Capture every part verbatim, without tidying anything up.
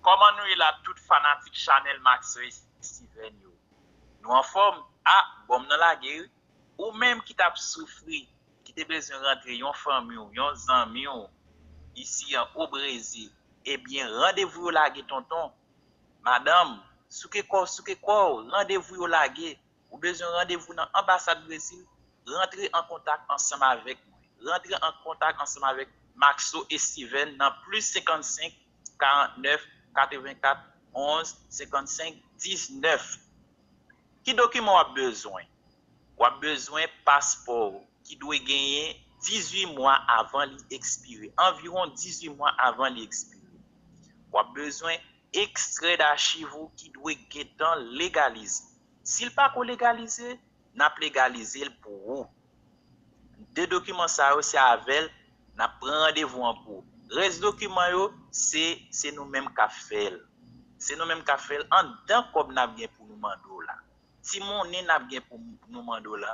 Kòman nou ye la, tout fanatik chanèl Maxo e Steven yo? Nou anfòm? A, bonm nan lage wi. Ou menm ki t ap soufri, ki te bezwen rantre yon fanmi w, yon zanmi w, isi an o Brezil, ebyen, randevou yo lage, tonton, madanm, souke kò w, souke kò w, randevou yo lage. Ou bezwen randevou nan anbasad Brezil? Rantre an kontak ansanm avèk mwen. Rantre an kontak ansanm avèk Maxo e Steven nan plis senkannsenk, karannèf, katrevenkat, onz, senkannsenk, diznèf. Ki dokiman w ap bezwen? W ap bezwen paspò w, ki dwe genyen dizuit mwa avan li ekspire, anviwon dizuit mwa avan li ekspire. W ap bezwen ekstrè dachiv ou ki dwe gentan legalize. Si l pako legalize, n ap legalize l pou ou. De dokiman sa yo, se avè l n ap pran randevou an pou ou. Rès dokiman yo, se, se nou menm k ap fè l. Se nou menm k ap fè l anndan kòb n ap gen pou nou mande w la. Ti monnen n ap gen pou nou mande w la,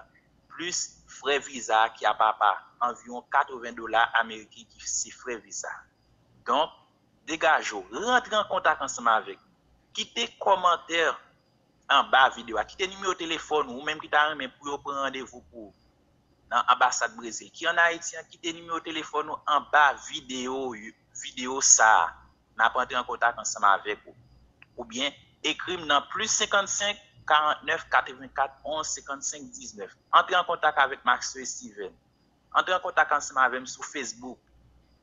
plis frè viza a ki ap apa anviwon katreven dola ameriken ki se frè viza. Donk, degaje w, rantre an kontak ansanm avèk nou. Kite kòmantè anba videyo a. Kite nimewo telefòn ou, ou menm ki ta renmen pou yo pran randevou pou ou nan anbasad Brezil ki ann Ayiti an, kite nimewo telefòn ou anba videyo, videyo sa a. N ap antre an kontak ansanm avèk ou. Oubyen ekri m nan plis senkannsenk, karannèf, katrevenkat, onz, senkannsenk, diznèf. Antre an kontak avèk Maxo e Steven. Antre an kontak ansanm avè m sou Facebook.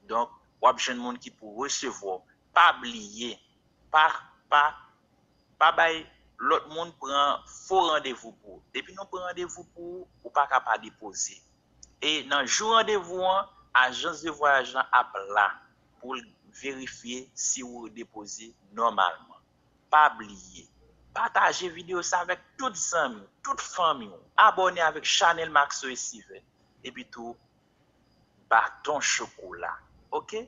Donk, w ap jwenn moun ki pou resevwa w. Pa bliye, pa, pa, pa bay lòt moun pran fo randevou pou ou. Depi nou pran randevou pou ou, ou pa ka pa depoze. E nan jou randevou an, ajans de vwayaj lan ap la pou l verifye si ou depoze nòmalman. Pa bliye, pataje videyo sa avèk tout zanmi w, tout fanmi w. Abòne avèk chanèl Maxo e Steven. Epi tou, baton chokola. Oke?